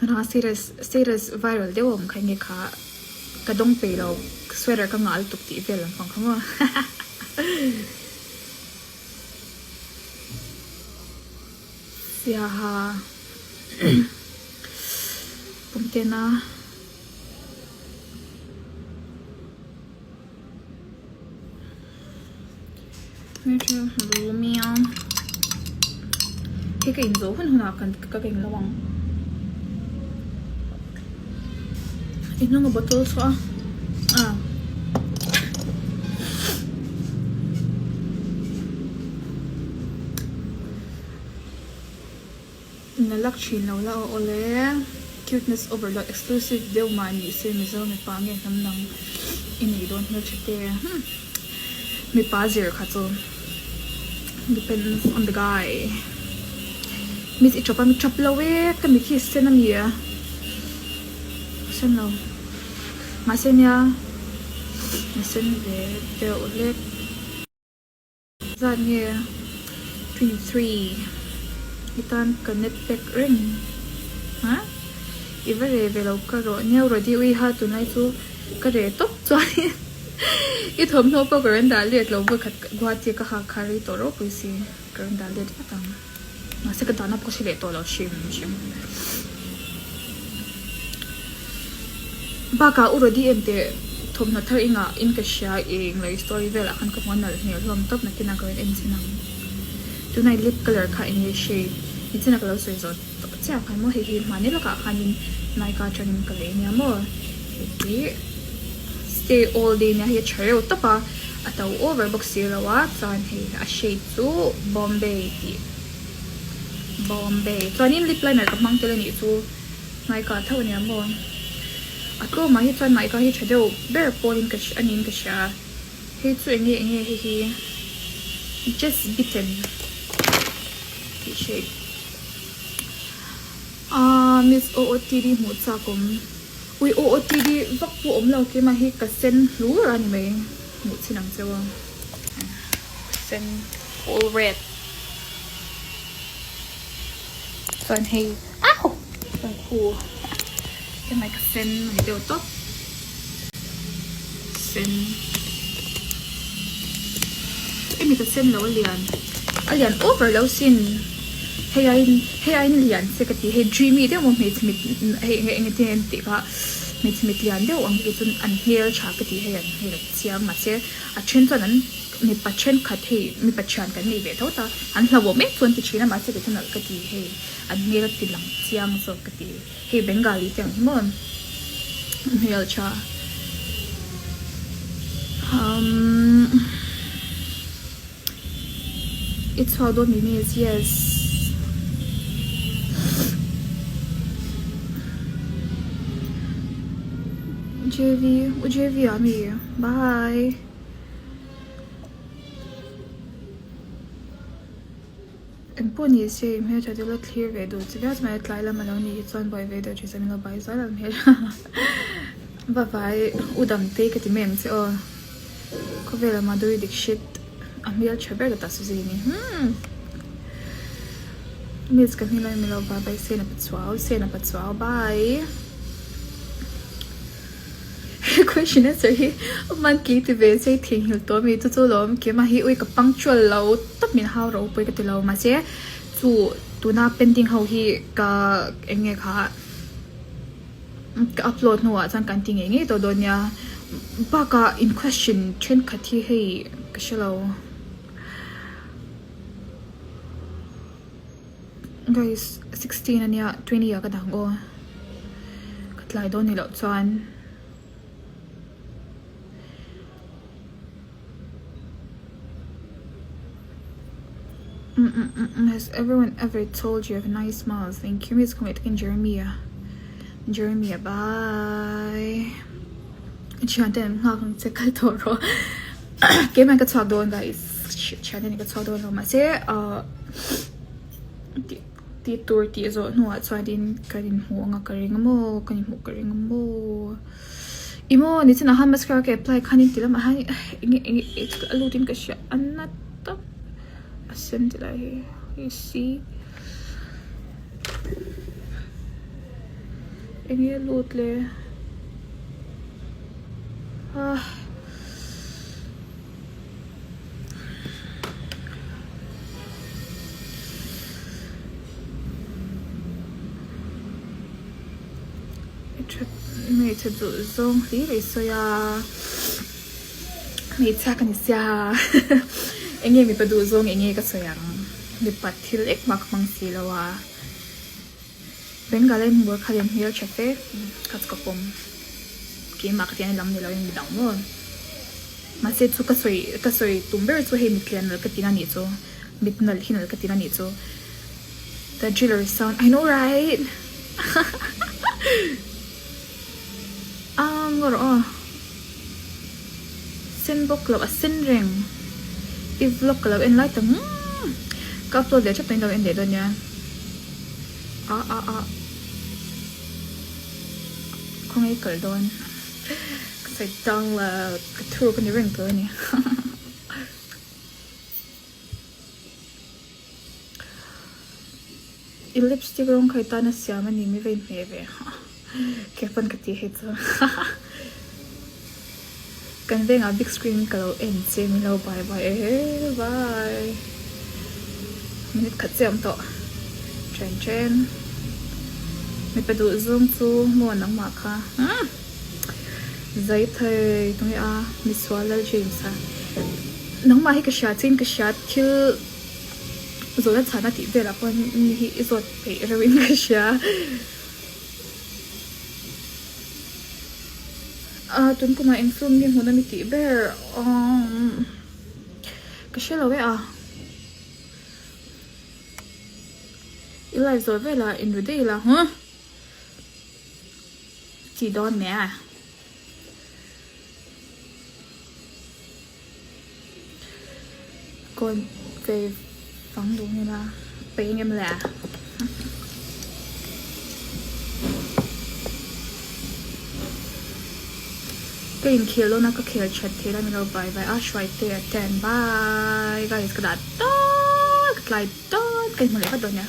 Hmanah status status viral deuh a awm kha enge kha ka dawng peih lo sweater ka ngah lutuk tih vel an hmang kha maw. Siaha Pumtena. Hei ka inzawh hun hunah kan ka keng lo ang i hnung a bottle chhuah a ah Na lak thin lo la aw awle. Cuteness overload exclusive deuh mah ni se Mizo mipa nge hnam dang i neih dawn hmeltha te hmm mipa zir kha chu depends on the guy miss i chawp a mi chawp lo e ka mit hi sen a mi a sen lo mahse nia a sen ve deuh hlek. Zat nge 23 i tan ka net pack reng ha i va reh ve lo ka rawh neu rawh ui ha tunlai chu ka reh tawp chuan i thawmhnaw pawh ka rawn dah let lo vawikhat Guwahati ka hak kha rei tawh ropui si ka rawn dah let vat ang mahse ka dahna pawh ka hre leh tawh lo hrim hrim bakah u Rody en teh thawmhnaw thar engah in ka hria eng leh story velah khan ka hmu a nalh hmel hlawm tawp nakin ah ka rawn en chin ang tunah lip colour kha eng nge shade nichin a ka lo sawi zawh tawh chiah khan maw hei hi hmani lawkah khanin Nykaa atangin ka lei ania maw hei hi stay all day nia hei a tha reuh tawp a a to over bawk si lo a chuan hei a shade chu Bombay tih. Bombay. Chuanin lip liner ka hmang tel a nih chu Nykaa tho ania maw? A tlawmah hi chuan Nykaa hi tha deuh ber pawlin ka a niin ka hria. Hei chu enge enge hei hi Just Bitten tih shade. Aaa miss OOTD hmuh chak awm. Ui OOTD vak pawh awm lo keimah hi ka sen hlur a ni mai hmuh chin ang cheu a. Sen all red chuan hei au chuan khu hemai ka sen a ni deuh tawp sen hemi ka sen lo a lian a lian over lo sin hei aiin hei aiin lian se ka ti hei dreamy deuh maw hmeichhe mit hei enge enge te an tih kha hmeichhe mit lian deuh ang hi chuan an hmeltha ka ti hei an hmel a chiang mahse a then chuan an mipa thenkhat hei mipa thian kan nei ve tho ta an hlauhawm em chu an ti thin a mahse kei chu nalh ka ti hei an hmel a ti lang chiang zawk ka ti hei bengali te ang hi maw hmeltha umm i chhuak dawn mi miss yes. Jv u jv ah mi bye. Engpawh ni se i hmeltha chu la thlir ve duh chi viau mai a tlai lam alo nih hi chuan buai ve deuh thin se min lo bai zual ang hmel bye bye u damte ka ti mai ang che aw khawvel ah Madhuri Dixit a hmeltha ber ta suzy ni humm miss ka hming min lo bye bye sena pachuau sena pachuau bye. He question answer hi man ki ti ve che theihnghilh tawh ami chu chu lawm keimah hi ui ka punctual lo tawp min hau ro pawh ka ti lo mahse chu tuna painting ho hi ka eng nge kha ka upload hnuah chuan kan ti ngei ngei tawh dawn nia bakah in question thenkhat hi hei ka hre lo. Guys 16 ania 20 ah ka dang aw ka tlai dawn ni loh chuan Has everyone ever told you have nice smile thank you miss kawngah takin Jeremia Jeremia bye thiante an nghak ang che kal tawh rawh keimah ka chhuak dawn guys thiante nen ka chhuak dawn lo mahse ahh tih tur tih zawh hnuah chuanin kan inhmuh anga ka ring maw kan inhmuh ka ring maw ih maw nichinah khan mascara ka apply khanin ti lamah hian enge enge a lutin ka hria a na tak a sen ti lai hi you see. Enge lut le? Ah. I that hmeichhe duh zawng hlir i sawi a hmeichhia ka ni sia enge mipa duh zawng enge ka sawi ang mipa thil engmah ka hmang si lo a Bengali hmur kha lem hmel tha fe ka chu ka pawm keimah ka tiang lam ni loin midang maw mahse chu ka sawi ka sawi tum ber chu hei mit lian nalh ka tina nih chu mit nalh hi nalh ka tina nih chu the driller sound I know right ah ngaw rawh aw sen bawk loh a sen reng i vlog ka lo en lai tak umm ka upload leh tep tawh in lo en leh dawn nia. A a a khawnge kal dawn ka sawi tang la ka thu ka ni reng tur a ni i lipstick rawng kha i tana siam a ni mi va inhmeh ve ke pawn ka tih hei chu kan vengah big screen ka lo en che min lo bye bye e bye minute khat chiah a awm tawh then then mipa duh zawng chu maw nangmah kha umm zai thei tunge a misual lal James a nangmah hi ka hria chin ka hria thil zawhna chhana tih velah pawh mi hi i zawt peih reuhin ka hria. Ah tun kumah eng film nge hmuhna mi tih ber umm ka hre lo e a i live zawh velah in ri daih ila huh tih dawn nia. Kawn chei fang duh ngila peih engem le a. Ka inkhel dawn a ka khel that theih la ni lo bye bye a hruai te a ten bye guys ka dah dawn ka tlai dawn ka inhmu leh vat dawn nia.